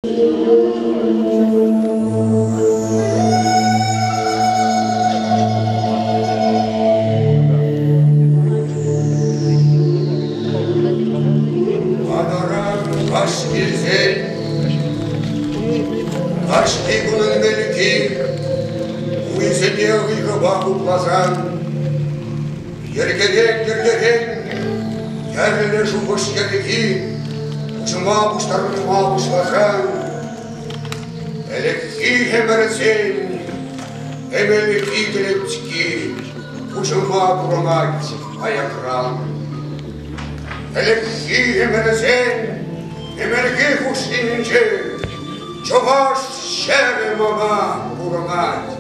Манаран каҫ килсен, каҫхи кунӑн мӗлки уйсене ыйхӑпа хупласан, йӗркерен-йӗркерен тӗрлӗ шухӑш йӗрки пуҫӑма пуҫтарӑнма пуҫласан, ӗлӗкхи ӗмӗрсен ӗмӗлки кӗлетки пуҫӑма курӑнать аякран. Ӗлӗкхи ӗмӗрсен ӗмӗрхи хушшинче чӑваш ҫӗрӗ мана курӑнать.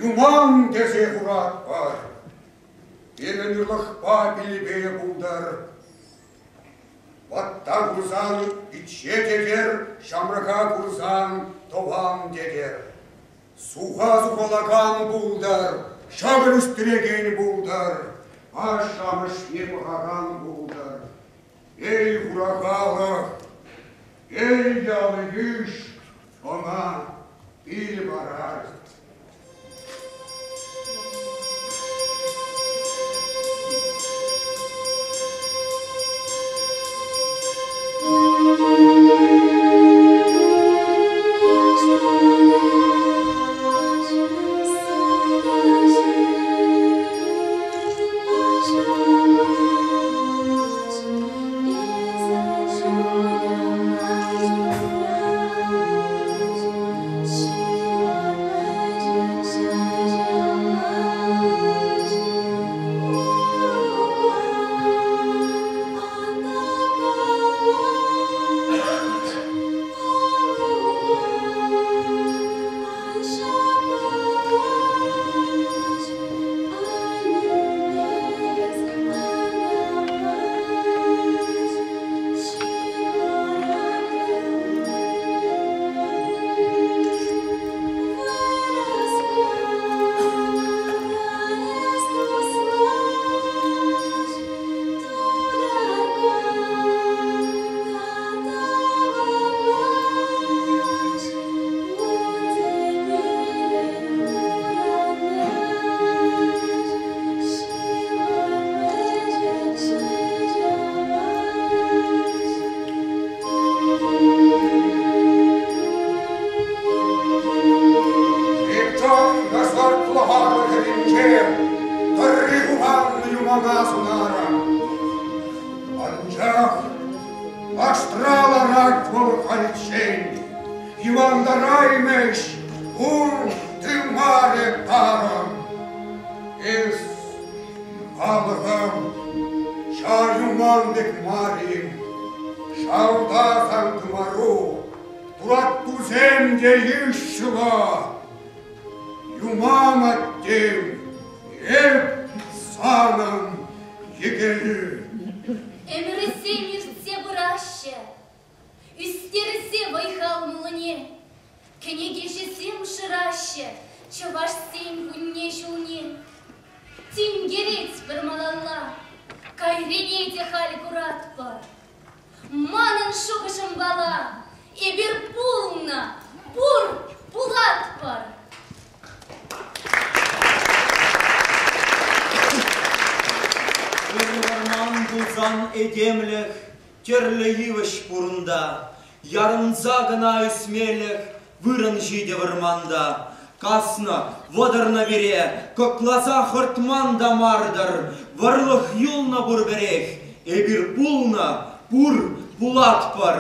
Юман тесе хуратпӑр. Пирӗн ырлӑхпа пилпе пултӑр. Ватта курсан пичче тетер, ҫамрӑка курсан тӑван тетер. Суха сухалакан пултӑр, ҫӑкӑр ӳстерекен пултӑр, ашшӗ-амӑшне пӑхакан пултӑр. Эй, хура халӑх, эй, ял-йыш, ӑна пил парар. Тӑрри хуманнӑ юмана сунарӑм. Анчах Аштра ларать вӑл халиччен, йӑвантараймӗҫ ун тымарӗ тарӑн. Эс, халӑхӑм, ҫав юман пек мар-им, шалта сан тымару, тураттусем те йышлӑ. Юман аттем, эп санӑн йӗкелӳ. Ӗмӗрсем иртсе пыраҫҫӗ, ӳстерсе вӑй-хал мулне. Кӗнекеҫӗсем шыраҫҫӗ чӑвашсен кунне-ҫулне. Тинкеретпӗр малалла, кайрине те халь куратпӑр. Манӑн шухӑшӑмпала эпир пулнӑ, пур, пулатпӑр. Ырӑ вӑрман пулсан этемлӗх тӗрлӗ йывӑҫ пурӑнта, ярӑнса кӑна ӳсмелӗх вырӑн ҫитӗ вӑрманта. Каснӑ, вӑтӑрнӑ пире, кӑкласа хӑртман та мар-тӑр, вӑрлӑх юлнӑ пурпӗрех, эпир пулнӑ, пур, пулатпӑр.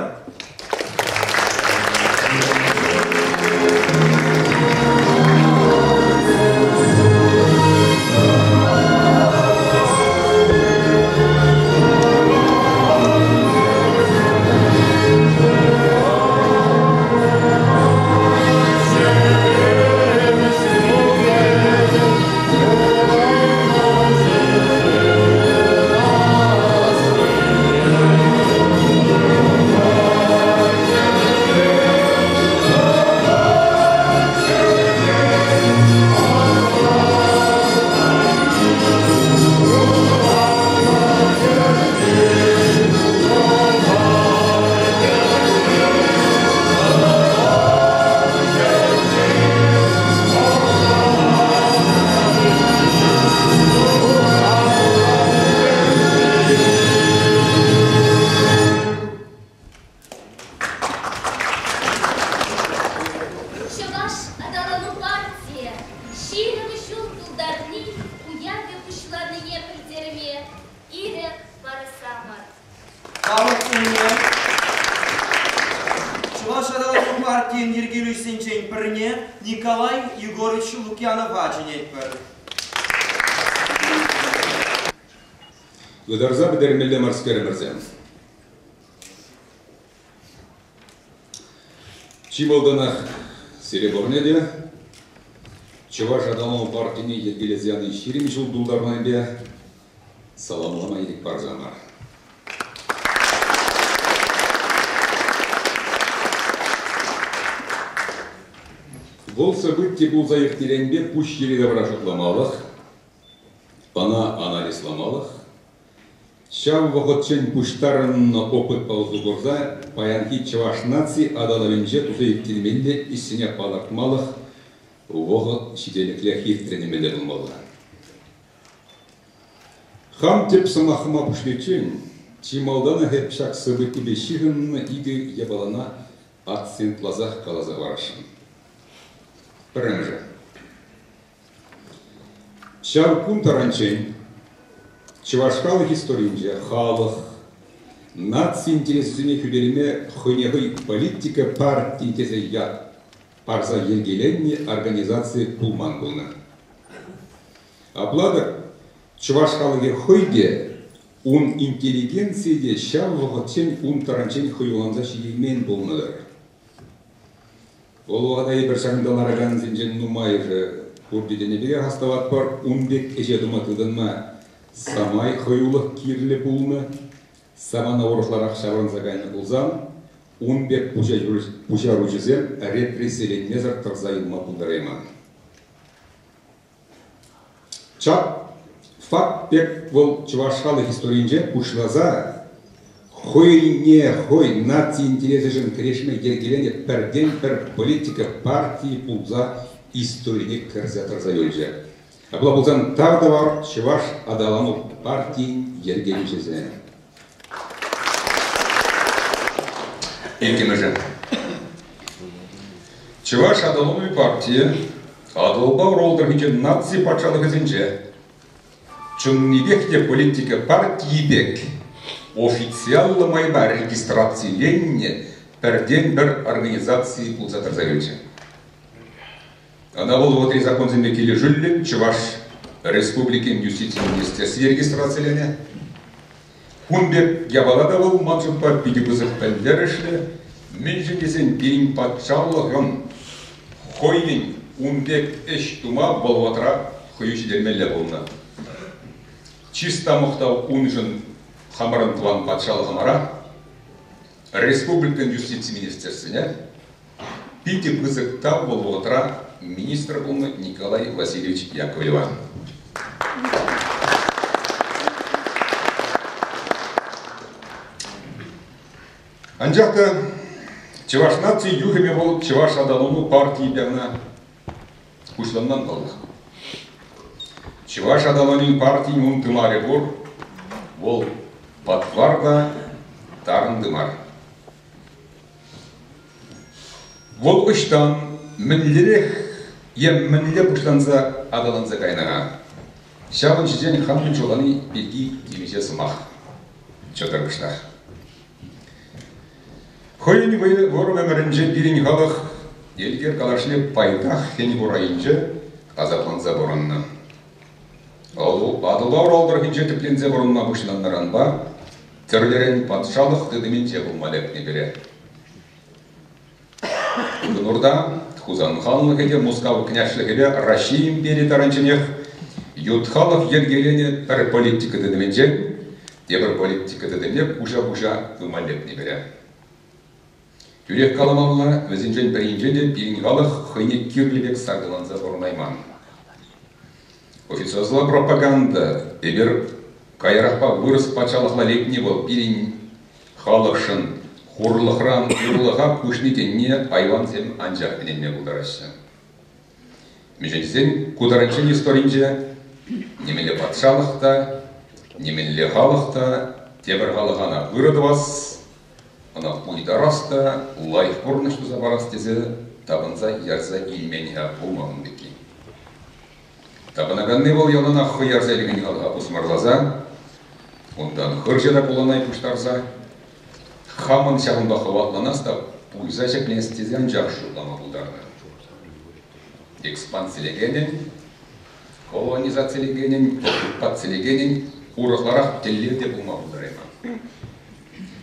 Чӑваш аталану партийӗ 20 ҫул тултарни уявӗ пуҫланнине пӗлтерме ирӗк парсамӑр. Халӑх умне Чӑваш аталану партийӗн йӗркелӳҫисенчен пӗрне Николай Егорович Лукьянова чӗнетпӗр. Ытарса пӗтермелле марскерӗмӗрсем. Чи малтанах сире пурне те. Чӑваш аталану партине йӗркелесе яни 20 ҫул тултарнипе саламлама ирӗк парсамӑр. Вӑл событи пулса иртнӗренпе пуҫ йӗри-тавра шутламалӑх, ӑна анализламалӑх, ҫав вӑхӑтчен пуҫтарӑннӑ опытпа усӑ курса паянхи чӑваш наци аталанӑвӗнче туса ирттермелли ӗҫсене палӑртмалӑх вӑхӑт ҫителӗклех иртрӗ темелле пулмалла. Хам тӗп сӑмахӑма пуҫличчен чи малтанах эп ҫак событипе ҫыхӑннӑ икӗ япалана акцентласах каласа хӑварасшӑн. Пӗрремӗшӗ. Ҫав кун таранччен чӑваш халӑх историйӗнче халӑх наци интересӗсене хӳтӗлеме хӑйне хӑй политика партийӗ тесе ят парса йӗркеленнӗ организаци пулман пулнӑ. Апла-тӑк чӑваш халӑхӗ хӑй те, ун интеллигенцийӗ те ҫав вӑхӑтчен ун таранччен хӑюланса ҫитеймен пулнӑ-тӑр. Вӑл вӑхӑта эпир ҫакӑнта ларакансенчен нумайӑшӗ пурте тенӗ пекех астӑватпӑр, ун пек ӗҫе тума тытӑнма самай хӑюлӑх кирлӗ пулнӑ. Самана урӑхларах ҫаврӑнса кайнӑ пулсан ун пек пуҫаруҫӑсем репрессиленмесӗр тӑрса юлма пултарайман. Чап факт пек вӑл чӑваш халӑх историйӗнче пуҫласа хӑйне хӑй наци интересӗшӗн кӗрешме йӗркеленӗ пӗртен-пӗр политика партийӗ пулса историне кӗрсе тӑрса юлчӗ. Апла пулсан тав тӑвар Чӑваш аталану партийӗн йӗркелӳҫисене. Иккӗмӗшӗ. Чӑваш аталанӑвӗ партийӗ Атӑлпа Урал тӑрӑхӗнче наци патшалӑхӗсенче чӑннипех те политика партийӗ пек официаллӑ майпа регистрациленнӗ пӗртен-пӗр организаци пулса тӑрса юлчӗ. Ӑна вӑл вӑхӑтри законсемпе килӗшӳллӗн Чӑваш Республикин Юстици министерстви регистрациленӗ. Кун пек япала та вӑл ман шутпа питӗ пысӑк пӗлтерӗшлӗ, мӗншӗн тесен пирӗн патшалӑхӑн хӑйӗн ун пек ӗҫ тума вӑл вӑхӑтра хӑю ҫитермелле пулнӑ. Чыс та мухтав уншӑн хамӑрӑн тӑван патшалӑхӑмӑра, республикӑн Юстици министерствине, Питӗ пысӑк тав вӑл вӑхӑтра министр пулнӑ Николай Васильевич Яковлева. Анчах та чӑваш наци юхӑмӗ вӑл чӑваш аталану партийӗпе кӑна пуҫланман паллах. Чӑваш аталанӑвӗн партийӗн ун тымарӗ пур, вӑл патвар та тарӑн тымар. Вӑл ӑҫтан, мӗнлерех е мӗнле пуҫланса аталанса кайнӑ-ха? Ҫавӑн ҫинчен хам мӗн шутлани пирки темиҫе сӑмах чӑтӑр кӑштах. Хӑйӗн вӑрӑм ӗмӗрӗнче пирӗн халӑх Элкер калашле пайтах хӗн-хур айӗнче асапланса пурӑннӑ. Атӑлпа Урал тӑрӑхӗнче тӗпленсе пурӑнма пуҫланнӑранпа тӗрлӗрен патшалӑх тытӑмӗнче пулма лекнӗ пире. Тутӑнурта Хусан ханлӑхӗ те Мускав княҫлӑхӗпе Раҫҫей импери таранчченех ют халӑх йӗркеленӗ пӗр политика тытӑмӗнчен тепӗр политика тытӑмне куҫа-куҫа пыма лекнӗ пире. Тӳрех каламалла, вӗсенчен пӗринче те пирӗн халӑх хӑйне кирлӗ пек саркаланса пурӑнайман. Официозла пропаганда эпир каярахпа вырӑс патшалӑхла лекни вӑл пирӗн халӑхшӑн хурлӑхран ырлӑха куҫни тенине айвансем анчах ӗненме пултараҫҫӗ. Мӗншӗн тесен ку таранччен историнче нимӗнле патшалӑх та, нимӗнле халӑх та тепӗр халӑха ырӑ тӑвас, ӑна пуйтарас та лайӑх пурнӑҫ туса парас тесе тапӑнса ярса илмен-ха пулман ун пекки. Тапӑнаканни вӑл яланах хӑй ярса илекен халӑха пусмӑрласа, унтан хырҫӑ та куланай пуҫтарса, хамӑн ҫавӑнпа хӑватланас та пуйса ҫӗкленес тесе анчах шутлама пултарнӑ. Экспансилекенӗн, колонизацилекенӗн, оккупацилекенӗн урӑхларах тӗллев те пулма пултарайман.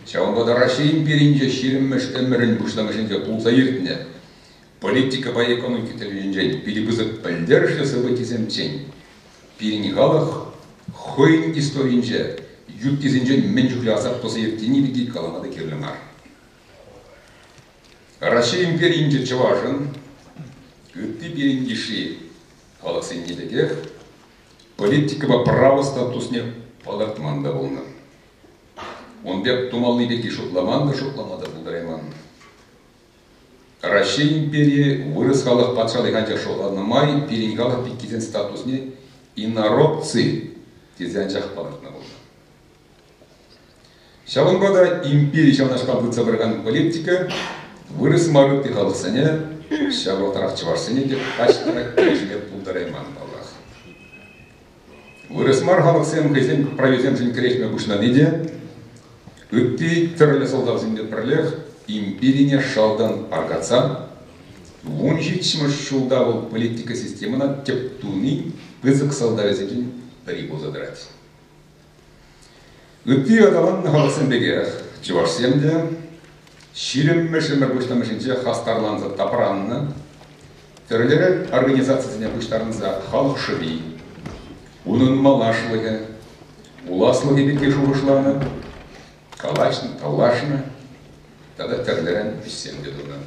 Ҫавӑнпа та Раҫҫей империйӗнче ҫирӗммӗш ӗмӗрӗн пуҫламӑшӗнче пулса иртнӗ. Политикӑпа экономика тӗлӗшӗнчен питӗ пысӑк пӗлтерӗшлӗ событисемччен пирӗн халӑх хӑйӗн историйӗнче юттисенчен мӗн чухлӗ асап туса ирттерни пирки калама та кирлӗ мар. Раҫҫей империйӗнче чӑвашӑн, ытти пирӗн йышши халӑхсенни пекех, политикӑпа право статусне палӑртман та пулнӑ. Ун пек тумалли пирки шутламан та, шутлама та пултарайман. Раҫҫей империйӗ вырӑс халӑх патшалӑхӗ анчах шутланнӑ май пирӗн халӑх пиккисен статусне инородцы тесе анчах палӑртнӑ пулнӑ. Ҫавӑнпа та импери ҫавнашкал тытса пыракан политика вырӑс мар ытти халӑхсене, ҫав вӑхӑтрах чӑвашсене те пач та килӗшме пултарайман паллах. Вырӑс мар халӑхсем хӑйсен прависемшӗн кӗрешме пуҫлани те ытти тӗрлӗ сӑлтавсемпе пӗрлех империне шалтан аркатса 17-мӗш ҫулта вӑл политика системӑна тӗп тунин пысӑк сӑлтавӗсенчен пӗри пулса тӑрать. Ытти аталаннӑ халӑхсем пекех чӑвашсем те 20-мӗш ӗмӗр пуҫламӑшӗнче хастарланса тапраннӑ, тӗрлӗрен организацисене пуҫтарӑнса халӑх шӑпи, унӑн малашлӑхӗ, пуласлӑхӗ пирки шухӑшланӑ, калаҫнӑ, тавлашнӑ тата тӗрлӗрен ӗҫсем те тунӑ.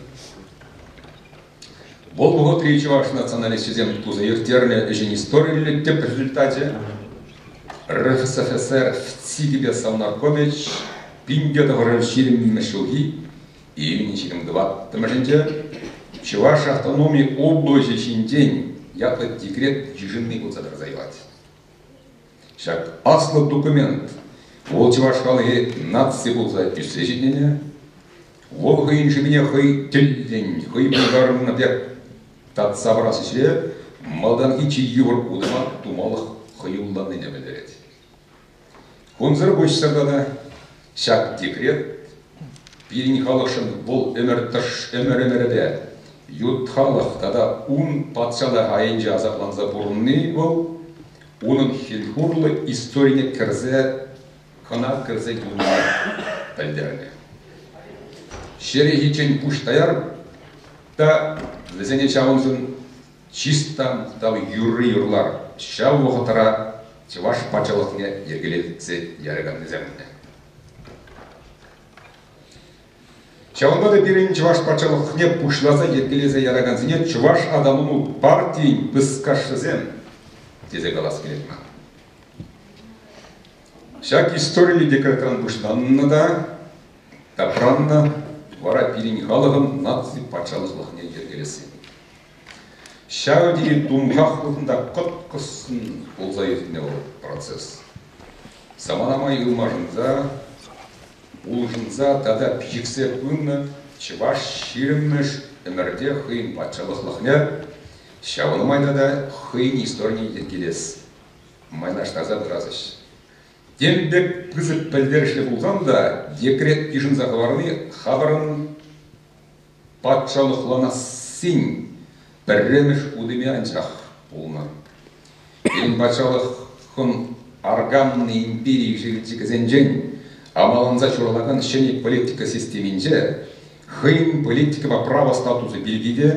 Вӑл вӑхӑтри чӑваш националисчӗсем туса ирттернӗ ӗҫӗн историллӗ тӗп результачӗ РФСФСР ВЦИКӗпе Совнаркомӗ 1920 ҫулхи июнӗн 24-мӗшӗнче Чӑваш автономи облаҫӗ ҫинчен ятлӑ декрет йышӑнни пулса тӑрса юлать. Ҫак аслӑ документ вӑл чӑваш халӑхӗ наци пулса ӳссе ҫитнине, вӑл хӑйӗн шӑпине хӑй тӗллӗн, хӑй пултарнӑ пек татса парас ӗҫре малтанхи чи йывӑр утӑма тумалӑх хӑюлланнине пӗлтерет. Кунсӑр пуҫсӑр тата ҫак декрет пирӗн халӑхшӑн вӑл ӗмӗр ӗмӗр-ӗмӗрӗпе ют халӑх тата ун патшалӑх айӗнче асапланса пурӑнни вӑл унӑн хӗн-хурлӑ историне кӗрсе кӑна кӗрсе юлнине пӗлтернӗ. Ҫӗре ҫинчен пуҫ таяр та вӗсене ҫавӑншӑн чыс та мухтав юрри юрлар, ҫав вӑхӑтра Чӑваш патшалӑхне йӗркелесе яраканнисем. Ҫавӑнпа та пирӗн Чӑваш патшалӑхне пуҫласа йӗркелесе яракансене Чӑваш аталану партийӗн пыскашшӗсем тесе калас килет ман. Ҫак историллӗ декретран пуҫланнӑ та тапраннӑ вара пирӗн халӑхӑн наци патшалӑхлӑхне йӗркелесси. Ҫав тери тумхахлӑн та кӑткӑссӑн пулса иртнӗ вӑл процесс. Самана май ылмашӑнса, улшӑнса тата пиҫӗхсе пынӑ чӑваш 20-мӗш ӗмӗрте хӑйӗн патшалӑхлӑхне, ҫавна май тата хӑйӗн историне йӗркелес, майлаштарса пырас ӗҫ. Тем пек пысӑк пӗлтерӗшлӗ пулсан та декрет йышӑнса хӑварни хамӑрӑн патшалӑхланассин пӗрремӗш утӑмӗ анчах пулнӑ. Пирӗн патшалӑхӑн арканнӑ импери ишӗлчӗкӗсенчен амаланса ҫуралакан ҫӗнӗ политика системинче хӑйӗн политикӑпа право статусӗ пирки те,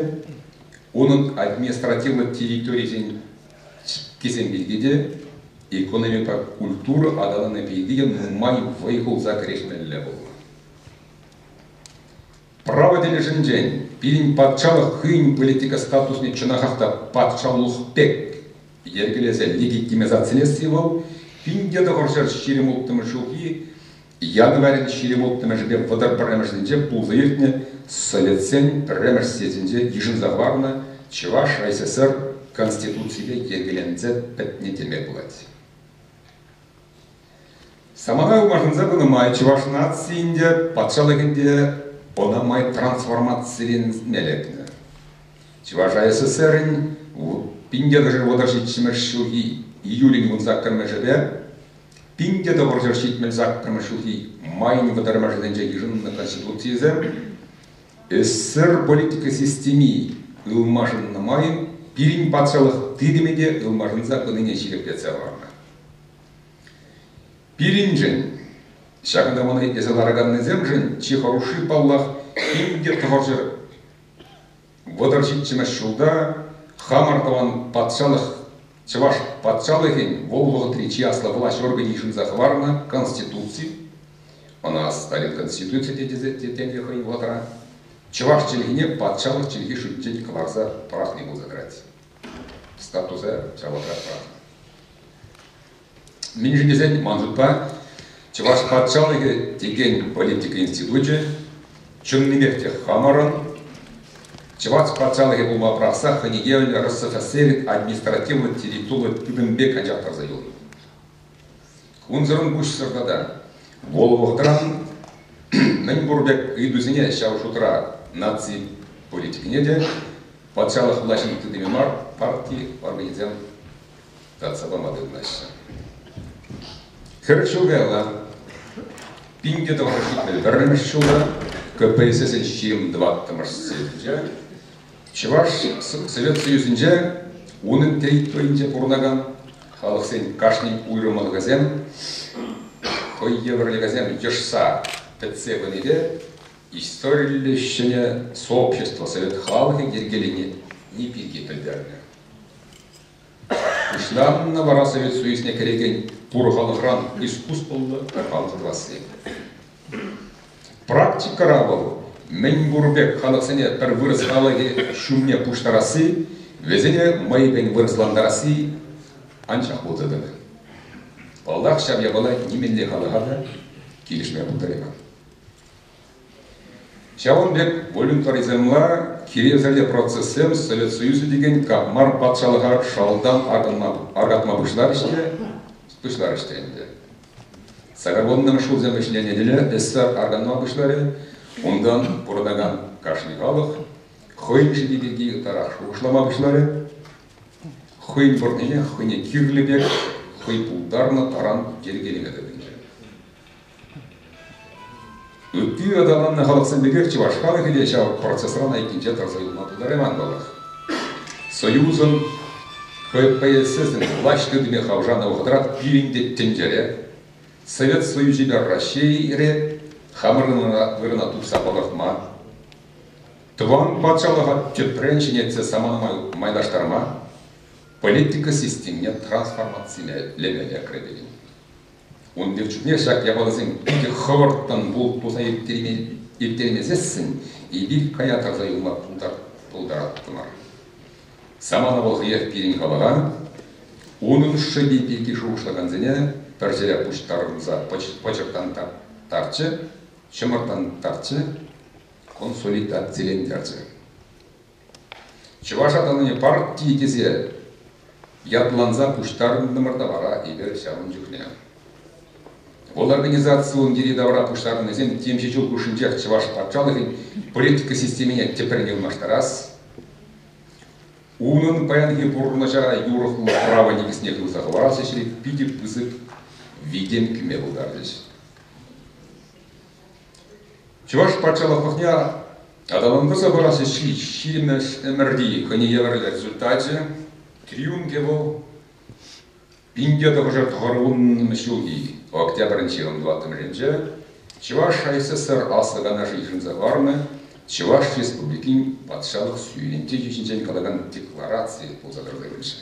унӑн административлӑ территорийӗсен чиккисем пирки те, экономикӑпа культура аталанӑвӗ пирки те нумай вӑй хурса кӗрешмелле пулнӑ. Право тӗлӗшӗнчен пирӗн патшалӑх хӑйӗн политика статусне чӑнахах та патшалӑх пек йӗркелесе легитимизацилесси вӑл 1926 ҫулхи январӗн 26-мӗшӗпе 31-мӗшӗнче пулса иртнӗ Советсен пӗрремӗш съездӗнче йышӑнса хӑварнӑ Чӑваш АССР Конституципе йӗркеленсе пӗтнӗ теме пулать. Самана ылмашӑнса пынӑ май чӑваш нацийӗн те, патшалӑхӗн те ӑна май трансформациленме лекнӗ. Чӑваш АССРӗн 1937 ҫулхи июлӗн 18-мӗшӗпе 1978 ҫулхи майӗн 30-мӗшӗсенче йышӑннӑ Конституцийӗсем СССР политика системи ылмашӑннӑ май пирӗн патшалӑх тытӑмӗ те ылмашӑнса пынине ҫирӗплетсе хӑварнӑ. Пирӗншӗн, ҫакӑнта мана итлесе лараканнисемшӗн чи хӑрушши, паллах, 1900. 37-мӗш ҫулта хамӑр тӑван патшалӑх Чӑваш патшалӑхӗн вӑл вӑхӑтри чи аслӑ влаҫ органӗ йышӑнса хӑварнӑ Конституци, ӑна Сталин Конституцийӗ те тесе тенӗ хӑй вӑхӑтра, чӑваш чӗлхине патшалӑх чӗлхи шутӗнчен кӑларса пӑрахни пулса тӑрать. Статуса ҫав вӑхӑтрах пӑрахнӑ. Мӗншӗн тесен, ман шутпа, Чӑваш патшалӑхӗ текен политика институчӗ чӑннипех те хамӑрӑн Чӑваш патшалӑхӗ пулма пӑрахса хӑйне евӗрлӗ РСФСР административлӑ территориллӗ тытӑм пек анчах тӑрса юлнӑ. Унсӑрӑн пуҫсӑр тата вӑл вӑхӑтран мӗн пур пек ыйтусене ҫав шутра наци политикине те патшалӑх влаҫӗн тытӑмӗ мар, парти органӗсем татса пама тытӑнаҫҫӗ. 40 ҫул каялла, 1971 ҫулта КПСС-ӗн 24-мӗш съездӗнче Чӑваш Совет Союзӗнче унӑн территорийӗнче пурӑнакан халӑхсен кашни уйрӑмлӑхӗсем хӑй евӗрлӗхӗсем йӑшса пӗтсе пынипе историллӗ ҫӗнӗ сообщество совет халӑхӗ йӗркелени пирки пӗлтернӗ. Пуҫланнӑ вара Совет Союзне кӗрекен пур халӑхран искусствӑллӑ халӑх тӑвасси. Практикӑра вӑл мӗн пур пек халӑхсене пӗр вырӑс халӑхӗ ҫумне пуҫтарасси, вӗсене майӗпен вырӑслантарасси анчах пулса тӑнӑ. Паллах, ҫав япала нимӗнле халӑха та килӗшме пултарайман. Ҫавӑн пек волюнтаризмла киревсӗрле процессем Совет Союзӗ текен капмар патшалӑха шалтан аркатма пуҫларӗҫ те, пуҫларӗҫ те ӗнтӗ. Сакӑрвуннӑмӗш ҫулсем вӗҫленнӗ тӗле СССР арканма пуҫларӗ, унтан пурӑнакан кашни халӑх хӑйӗн шӑпи пирки ытларах шухӑшлама пуҫларӗ, хӑйӗн пурнӑҫне хӑйне кирлӗ пек хӑй пултарнӑ таран йӗркелеме тытӑнчӗ. Ытти аталаннӑ халӑхсем пекех чӑваш халӑхӗ те ҫав процесран айккинче тӑрса юлма пултарайман паллах. Союзӑн КПСС-ӗн влаҫ тытӑмӗ хавшанӑ вӑхӑтра пирӗн те тӗнчере, Совет Союзӗпе Раҫҫейре хамӑр вырӑна тупса палӑртма, тӑван патшалӑха тӗпрен ҫӗнетсе самана майлаштарма, политика системине трансформацилеме лекрӗ пирӗн. Ун пек чухне ҫак япаласем питӗ хӑвӑрттӑн туса ирттермесессӗн эпир кая тӑрса юлма пултараттӑмӑр. Самана вӑл хӑех пирӗн халӑха, унӑн шӑпи пирки шухӑшлакансене пӗр ҫӗре пуҫтарӑнса пӑчӑртантарчӗ, чӑмӑртантарчӗ, консолидацилентерчӗ. Чӑваш аталанӑвӗ парти тесе ятланса пуҫтарӑнтӑмӑр та вара эпир ҫавӑн чухне. Вӑл организацион йӗри-тавра пуҫтарӑннисем темиҫе ҫул хушшинчех Чӑваш патшалӑхӗн политика системине тӗпрен ылмаштарас, унӑн паянхи пурнӑҫа юрӑхлӑ право никӗсне хывса хӑварас ӗҫре питӗ пысӑк витӗм кӳме пултарчӗҫ. Чӑваш патшалӑхлӑхне аталантарса пырас ӗҫри ҫирӗммӗш ӗмӗрти хӑйне евӗрлӗ результачӗ триумфӗ вӑл 1990 ҫулхи октябрӗн 24-мӗшӗнче Чӑваш АССР Аслӑ Канашӗ йышӑнса хӑварнӑ Чӑваш Республикин патшалӑх суверенитечӗ ҫинчен калакан деклараци пулса тӑрса юлчӗ.